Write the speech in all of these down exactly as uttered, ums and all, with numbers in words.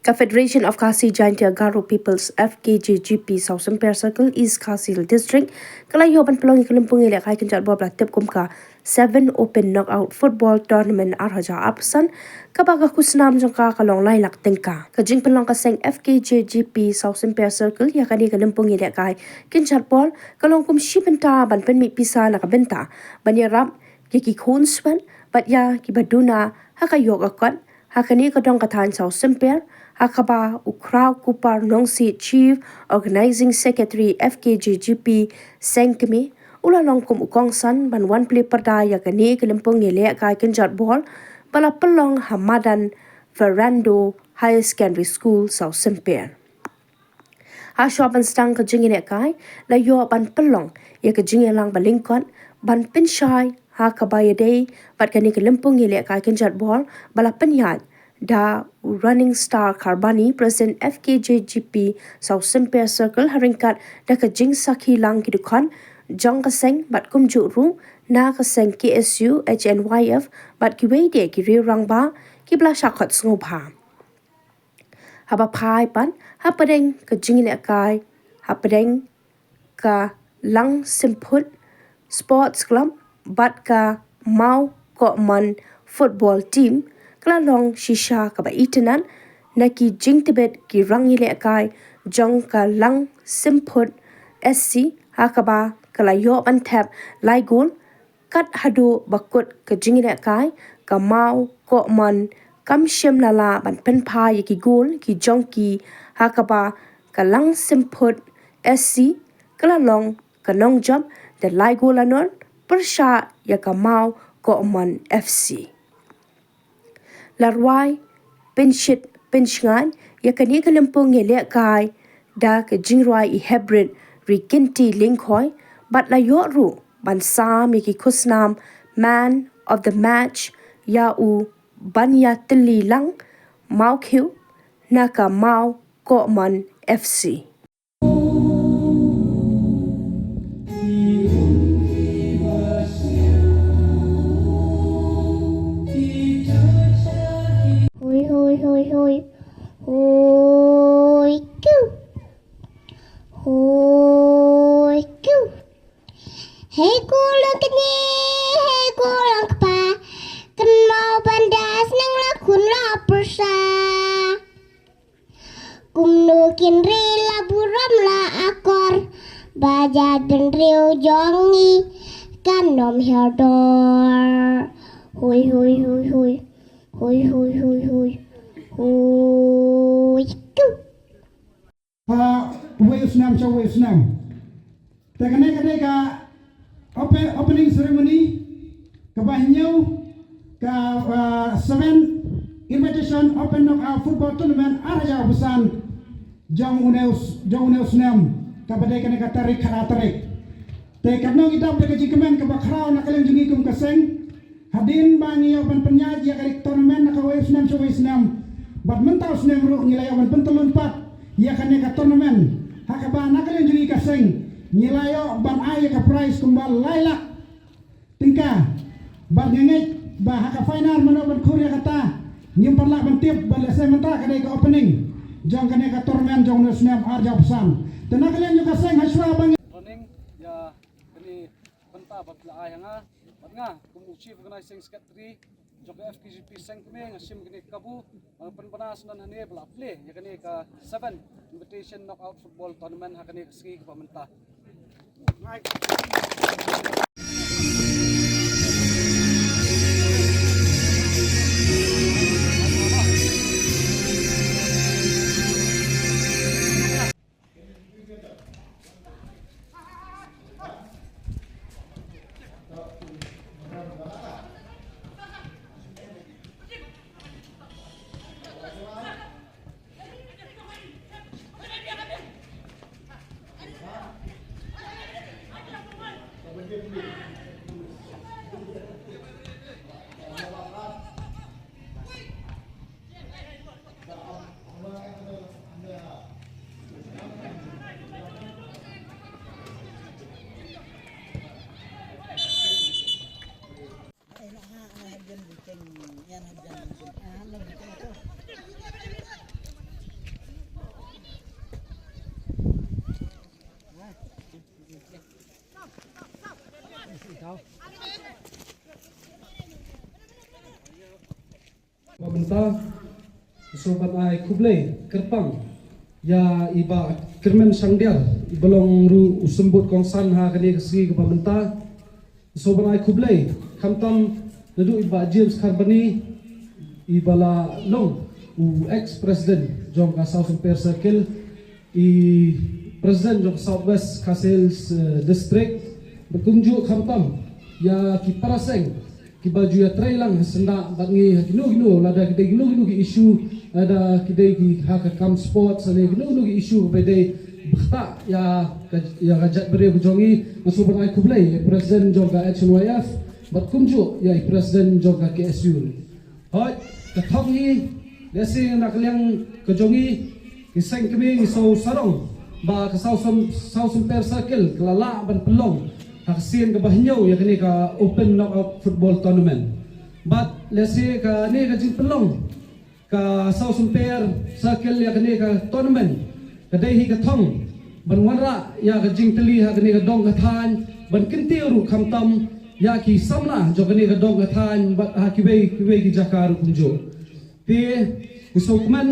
Ka Federation of Khasi Jaintia Garo Peoples, F K J G P, South Symper Circle, East Khasi Hills District, ka la ïoh ban pynlong ïa ka lympung ïalehkai kynjat ball ba la tip kum ka Seven Open Knockout Football Tournament ar hajar arphew san, kaba ka khusnam jong ka ka long lai lak tyngka. Ka jingpynlong ka seng F K J G P South Symper Circle ïa kane ka lympung ïalehkai kynjat ball ka long kum shi bynta ban pynmih pisa na ka bynta ban ïarap ïa ki khun swen bad ïa kiba duna ha ka ïoh ka kot ha kane ka dong ka thaiñ South Symper, ha kaba u Khraw Kupar Nongsiej, Chief Organizing Secretary F K J G P Seng Kmie, u la long kum u kongsan ban wan plie pyrda ïa kane ka lympung ïalehkai kynjat ball ba la pynlong ha madan Fernando Higher Secondary School, South Symper. Ha shuwa ban sdang ka jingïalehkai, la ïoh ban pynlong ïa ka jingïalang ba lyngkot ban pynshai ha kaba ïadei bad kane ka lympung ïalehkai kynjat ball ba la pynïaid da u Running Star Kharbani, President F K J G P South Symper Circle, ha ryngkat da ka jingsakhi lang ki dkhot jong ka seng bad kumjuh ruh na ka seng K S U, H N Y F bad kiwei de ki riew rangbah kiba la shah khot sngewbha. Haba phai pat hapdeng ka jingïalehkai, hapdeng ka Lang Simphut Sports Club bad ka Mawkohmon Football Team, ka la long shisha kaba itynnad na ki jingtbit ki rangïalehkai jong ka Lang Simphut S C, ha kaba ka la ïoh ban thep lai gol. Kat haduh ba kut ka jingïalehkai, ka Mawkohmon kam shym la lah ban pynphai ïa ki gol ki jong ki, ha kaba ka Lang Simphut S C ka la long ka nongjop da lai gol la nod pyrshah ïa ka Mawkohmon F C. La rwai pynshit pynshngaiñ ïa kane ka lympung ïalehkai da ka jingrwai i Hebrit Rikinti Lyngkhoi bad la ïoh ruh ban sam ïa ki khusnam Man of the Match ïa u Baniatylli Lang Mawkhiew na ka Mawkohmon F C. Hui, hui, hui, hui. Hui, kiu. Hui, kiu. Hei, ko long kane, hei, ko long kpa. Kynmaw ban da shnong la khun la pyrsa. Kumno kin ri la burom la akor, ba jait bynriew jong ngi kan ym hiar dor. Hui, hui, hui, hui. Hui, hui, hui, hui. Hui, kiu. Ha, uwei u snem sha uwei u snem. Te kane ka dei ka ope-, opening ceremony kaba hynñiew ka, ah, seven Invitation Open Knockout Football Tournament ar hajar arphew san jong une u s-, jong une u snem, kaba dei kane ka tarik khatar tarik. Te katno ngi dap da ka jingkmen kaba khraw na ka liang jong ngi kum ka seng. Hadien ba ngi ïoh ban pynïaid ïa ka tournament na kawei u snem sha uwei u snem, bad mynta u snem ruh ngi la ïoh ban pyntyllun pat ïa kane ka tournament, ha kaba na ka liang jong ngi ka seng ngi la ïoh ban ai ïa ka prize kumba lai lak tyngka. Bad nga ngeit ba ha ka final mano ban khur ïa kata ngim pat lah ban tip, bad lehse mynta ka dei ka opening jong kane ka tournament jong une u snem ar hajar arphew san. Te na ka liang jong ka seng, ha shuwa ba ngi running ïa kane bynta ba phi la ai ha nga. Bad nga kum u Chief Organizing Secretary jong ka F K J P Seng Kmie, nga shim kane ka kabu ba nga pynbna shen hangne ba la plie ïa kane ka seven Invitation Knockout Football Tournament ha kane ka sngi kaba mynta. Ba mynta, sngewbha ban ai khublei kyrpang ïa i Bah Kyrmen Shangdiar, i ba long ruh u symbud kongsan ha kane ka sngi kaba mynta. Sngewbha ban ai khublei khamtam naduh i Bah James Kharbani, i ba la long u ex president jong ka South Sohpyntore Circle, i president jong South West Khasi Hills, eh, District, bad kumjuh khamtam ïa ki paraseng kiba ju ïatrei lang ha syndah bad ngi ha kino kino, lada ki dei kino kino ki issue, lada ki dei ki ha ka kam sports ne kino kino ki issue kaba dei bkhta ïa ka, ïa ka jaitbynriew ka jong ngi. Nga sngewbha ban ai khublei ïa i president jong ka H N Y F bad kumjuh ïa i president jong ka K S U. Hooid, ka thong hi, lehse na ka liang ka jong ngi, ki seng kmie ngi sngewsarong ba ka South Som-, South Sohpyntore Circle ka la lah ban pynlong ha ka sien kaba hynñiew ïa kane ka Open Knockout Football Tournament. Bad lehse kane ka jingpynlong ka South Sohpyntore Circle ïa kane ka tournament, ka dei hi ka thong ban wanrah ïa ka jingtylli ha kane ka dong ka thaiñ, ban kyntiew ruh khamtam ïa ki samla jong kane ka dong ka thaiñ bad ha kiwei kiwei ki jaka ruh kumjuh. Te ngi sngewkmen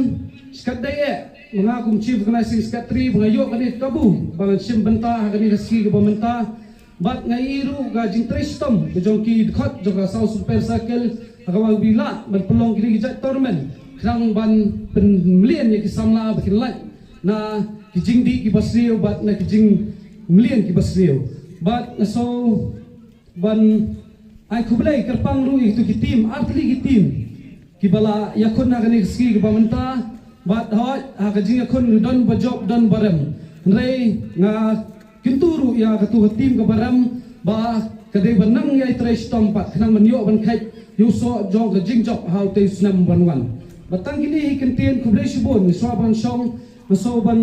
shikatdei eh, ma nga kum Chief Organizing Secretary, ba nga ïoh kane ka kabu ba ngan shim bynta ha kane ka sngi kaba mynta. Bad nga ïohi ruh ka jingtrei shitom ka jong ki dkhot jong ka South Sohpyntore Circle ha kaba ki lah ban pynlong kine ki jait tournament khnang ban pynmlien ïa ki samla ba kin lait na ki jingdih kiba sniew bad na ki jingmlien kiba sniew. Bad nga sngewbha ban ai khublei kyrpang ruh ïa kitu ki team, artylli ki team kiba la ïakhun ha kane ka sngi kaba mynta. Bad hooid, ha ka jingïakhun don ba jop don ba rem. Hynrei nga kyntu ruh ïa katu ka team kaba rem ba ka dei ban nang ïai trei shitom pat khnang ban ïoh ban kheit ïa u soh jong ka jingjop ha utei u snem ban wan. Bad tang kine hi kyntien, khublei shibun, ngi sngewbha ban shong, ngi sngewbha ban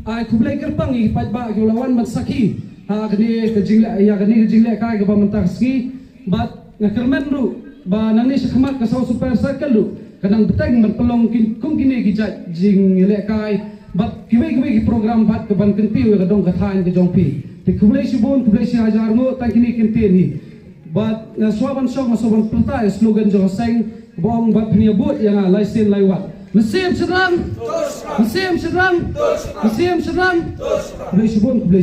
ai khublei kyrpang ïa ki paidbah kiba la wan ban sakhi ha kane ka jingleh, ïa kane ka jinglehkai kaba mynta ka sngi. Bad nga kyrmen ruh ba nangne shakhmat ka South Sohpyntore Circle ruh ka nang bteng ban pynlong kin, kum kine ki jait jinglehkai bad kiwei kiwei ki program pat ka ban kyntiew ïa ka dong ka thaiñ ka jong phi. Te khublei shibun, khublei shihajar nguh, tang kine ki kyntien hi. Bad nga sngewbha ban shong, nga sngewbha ban pynta ïa slogan jong ka seng, ba ong, bad phin ïa bud ïa nga lai sien lai wat. Mynsiem shynrang! Mynsiem shynrang! Mynsiem shynrang! Khublei shibun, khublei.